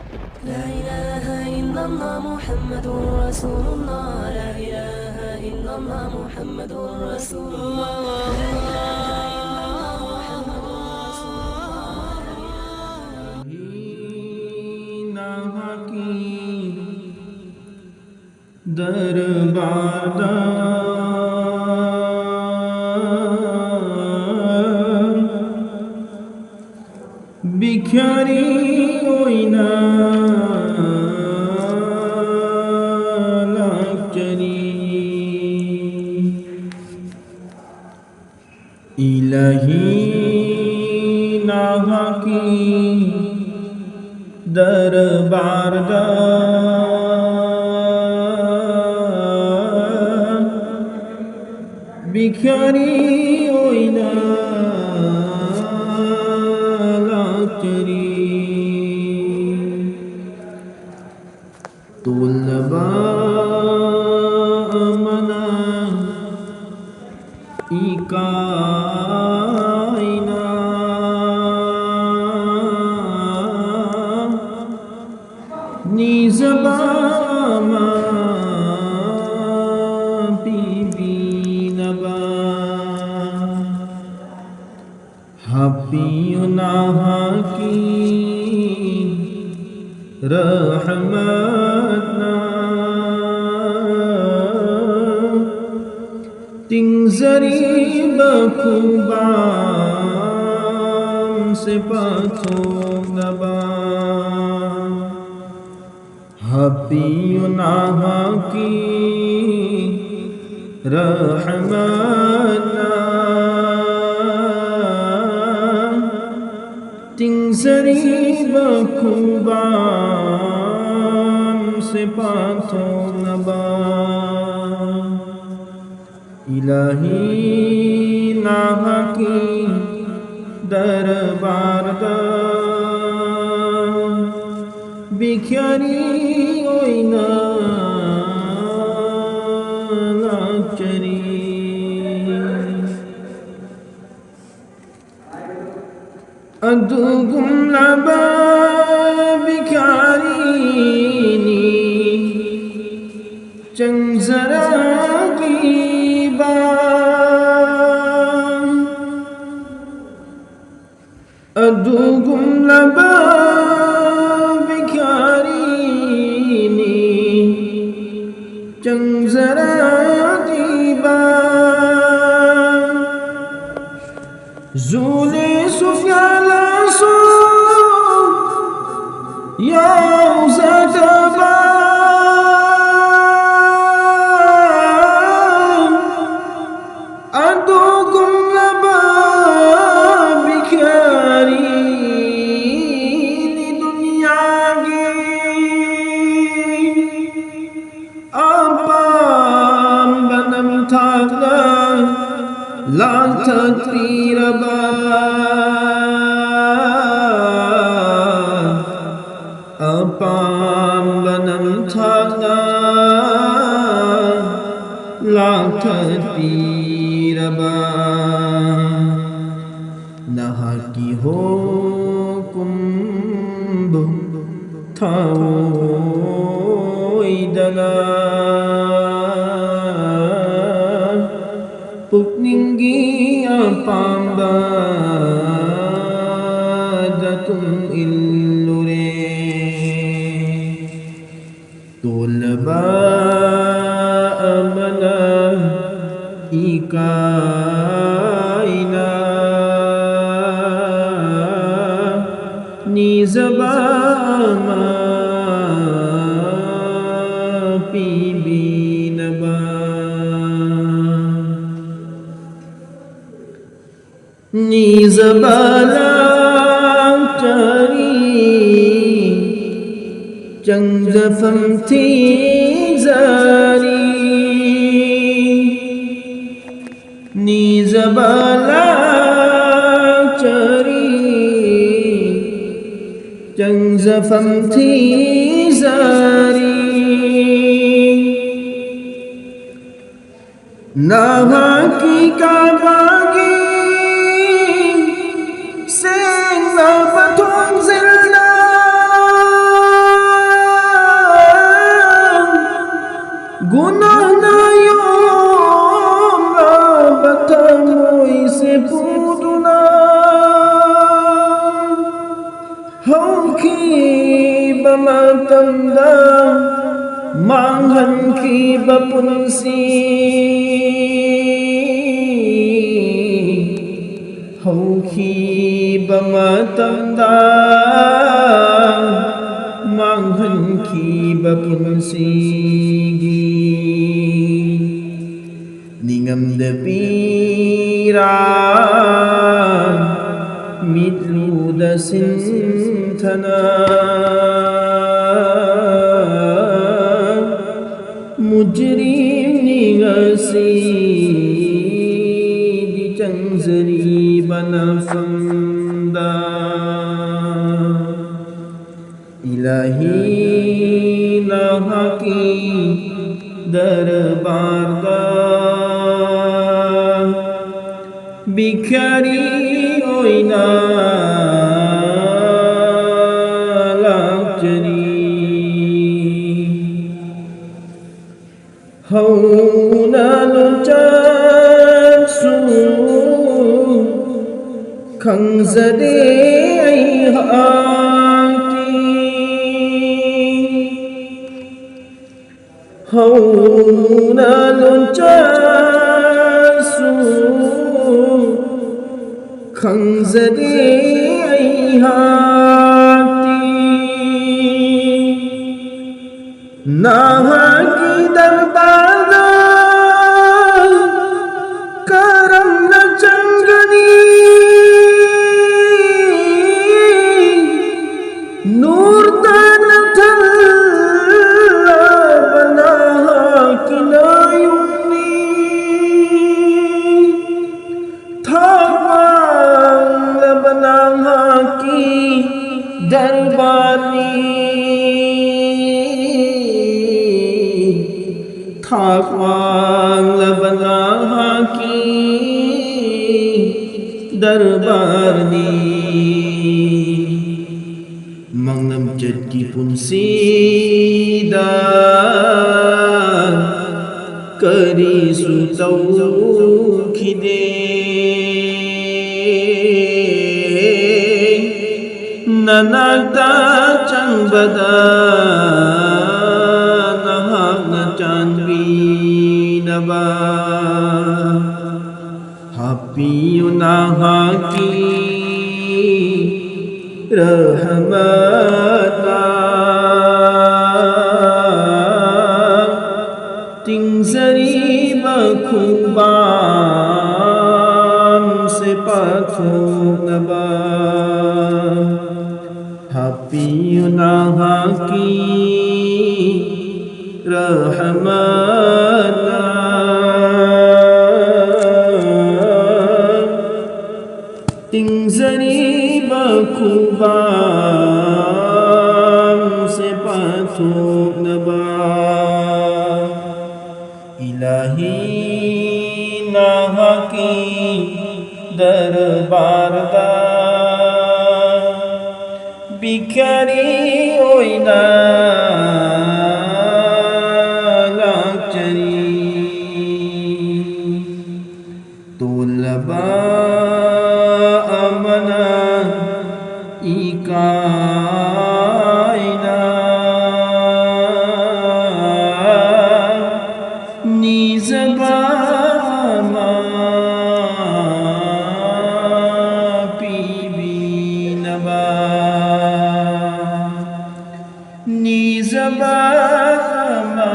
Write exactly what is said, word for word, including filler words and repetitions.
لا إله إلا الله محمد رسول الله. لا إله إلا الله محمد رسول الله. لا إله إلا الله محمد رسول الله. درباردا भिखारी होइना लाक्चरी। इलाही नाहकी दरबारदा भिखारी होइना लाक्चरी। ꯇꯣꯜꯂꯕ ꯑꯃꯅ ꯏꯀꯥꯏꯅ ꯅꯤꯖꯕ ꯑꯃ ꯄꯤꯕꯤꯅꯕ꯫ ꯍꯥꯞꯄꯤꯌꯨ ꯅꯍꯥꯛꯀꯤ ꯔꯍꯃꯠꯅ ꯇꯤꯡꯖꯔꯤꯕ ꯈꯨꯕꯥꯝꯁꯦ ꯄꯥꯊꯣꯛꯅꯕ꯫ ꯍꯥꯞꯄꯤꯌꯨ ꯅꯍꯥꯛꯀꯤ ꯔꯍꯃꯠꯅ ꯇꯤꯡꯖꯔꯤꯕ ꯈꯨꯕꯥꯝꯁꯦ ꯄꯥꯊꯣꯛꯅꯕ꯫ ꯏꯂꯥꯍꯤ ꯅꯍꯥꯛꯀꯤ ꯗꯔꯕꯥꯔꯗ ꯚꯤꯈ꯭ꯌꯥꯔꯤ ꯑꯣꯏꯅ ꯂꯥꯛꯆꯔꯤ꯫ ꯑꯗꯨꯒꯨꯝꯂꯕ ꯚꯤꯈ꯭ꯌꯥꯔꯤ ꯌꯥꯎꯖꯗꯕ ꯑꯗꯨꯒꯨꯝꯂꯕ ꯚꯤꯈꯥꯔꯤꯅꯤ ꯗꯨꯅꯤꯌꯥꯒꯤ꯫ ꯑꯄꯥꯝꯕ ꯅꯝꯊꯥꯛꯅ ꯂꯥꯡꯊꯛꯄꯤꯔꯕ, ꯑꯄꯥꯝꯕ ꯅꯝꯊꯥꯛꯅ ꯂꯥꯡꯊꯛꯄꯤꯔꯕ꯫ ꯅꯍꯥꯛꯀꯤ ꯍꯨꯀꯨꯝꯕꯨ ꯊꯥꯑꯣꯏꯗꯅ ꯄꯨꯛꯅꯤꯡꯒꯤ ꯑꯄꯥꯝꯕꯗ ꯇꯨꯡ ꯏꯜꯂꯨꯔꯦ꯫ ꯇꯣꯜꯂꯕ ꯑꯃꯅ ꯏꯀꯥꯏꯅ ꯅꯤꯖꯕ ꯑꯃ ꯄꯤꯕꯤꯅꯕ꯫ ꯅꯤꯖꯕ ꯂꯥꯛꯆꯔꯤ, ꯆꯪꯖꯐꯝ ꯊꯤꯖꯔꯤ꯫ ꯅꯤꯖꯕ ꯂꯥꯛꯆꯔꯤ, ꯆꯪꯖꯐꯝ ꯊꯤꯖꯔꯤ꯫ ꯅꯍꯥꯛꯀꯤ ꯀꯥꯕꯒꯤ ꯁꯦꯡꯂꯕ ꯊꯣꯡꯖꯤꯜꯗ ꯒꯨꯅꯥꯍꯅ ꯌꯣꯝꯂꯕ ꯊꯃꯣꯏꯁꯦ ꯄꯨꯗꯨꯅ ꯍꯧꯈꯤꯕ ꯃꯇꯝꯗ ꯃꯥꯡꯍꯟꯈꯤꯕ ꯄꯨꯟꯁꯤ, ꯍꯧꯈꯤꯕ ꯃꯇꯝꯗ ꯃꯁꯤꯒꯤ ꯅꯤꯡꯉꯝꯗ ꯄꯤꯔꯥꯡ ꯃꯤꯠꯂꯨꯗ ꯁꯤꯟꯊꯅ ꯃꯨꯖꯔꯤꯝꯅꯤ ꯉꯁꯤꯗꯤ ꯆꯪꯖꯔꯤꯕ ꯅꯐꯝꯗ꯫ ꯏꯂꯥꯍꯤ ꯅꯍꯥꯛꯀꯤ ꯗꯔꯕꯥꯔꯗ ꯚꯤꯈꯥꯔꯤ ꯑꯣꯏꯅ ꯂꯥꯛꯆꯔꯤ꯫ ꯍꯧꯅ ꯂꯣꯟꯆꯠꯁꯨ ꯈꯪꯖꯗꯦ ꯑꯩꯍꯥꯛꯇꯤ꯫ ꯍꯧꯅ ꯂꯣꯟꯆꯠꯁꯨ ꯈꯪꯖꯗꯦ ꯑꯩꯍꯥꯛꯇꯤ꯫ ꯅꯍꯥꯛꯀꯤ ꯗꯔꯕꯥꯔꯗ ꯀꯔꯝꯅ ꯆꯪꯒꯅꯤ? ꯅꯨꯔꯇꯅ ꯊꯜꯂꯕ ꯅꯍꯥꯛꯀꯤ ꯅꯌꯨꯝꯅꯤ꯫ ꯊꯥꯛ ꯋꯥꯡꯂꯕ ꯅꯍꯥꯛꯀꯤ ꯗꯔꯕꯥꯔꯅꯤ꯫ ꯊꯥꯛ ꯋꯥꯡꯂꯕ ꯅꯍꯥꯛꯀꯤ ꯗꯔꯕꯥꯔꯅꯤ꯫ ꯃꯥꯡꯂꯝꯆꯠꯀꯤ ꯄꯨꯟꯁꯤꯗ ꯀꯔꯤꯁꯨ ꯇꯧꯈꯤꯗꯦ꯫ ꯅꯅꯥꯛꯇ ꯆꯪꯕꯗ ꯅꯍꯥꯛꯅ ꯆꯥꯟꯕꯤꯅꯕ ꯍꯥꯞꯄꯤꯌꯨ ꯅꯍꯥꯛꯀꯤ ꯔꯍꯃꯠꯅ꯫ ꯄꯥꯊꯣꯛꯅꯕ ꯍꯥꯞꯄꯤꯌꯨ ꯅꯍꯥꯛꯀꯤ ꯔꯍꯃꯠꯅ꯫ ꯇꯤꯡꯖꯔꯤꯕ ꯈꯨꯕꯥꯝꯁꯦ ꯄꯥꯊꯣꯛꯅꯕ ꯏꯂꯥꯍꯤ ꯅꯍꯥꯛꯀꯤ ꯗꯔꯕꯥꯔꯗ ꯚꯤꯈꯥꯔꯤ ꯑꯣꯏꯅ ꯂꯥꯛꯆꯔꯤ꯫ ꯇꯣꯜꯂꯕ ꯑꯃꯅ ꯏꯀꯥꯏꯅ ꯅꯤꯖꯕ ꯑꯃ ꯄꯤꯕꯤꯅꯕ ꯅꯤꯖꯕ ꯑꯃ